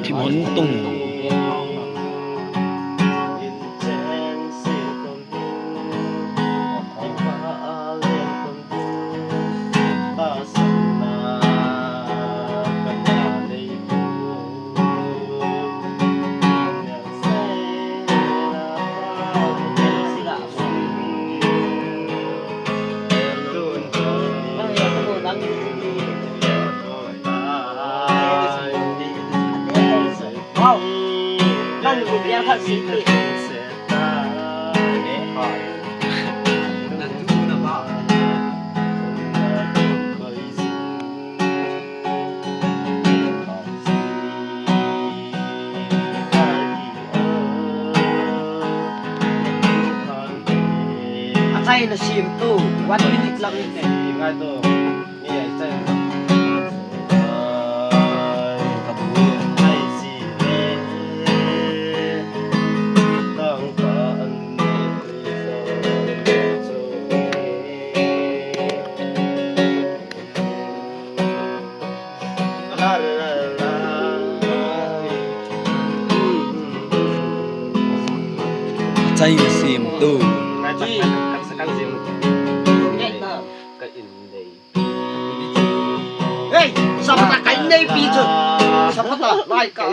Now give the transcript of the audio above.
Thimon tung. A cai na sim tu one minute lang in ne. Cai na sim tu. Hey, sapata kain nei pi chu. Sapata lai ka.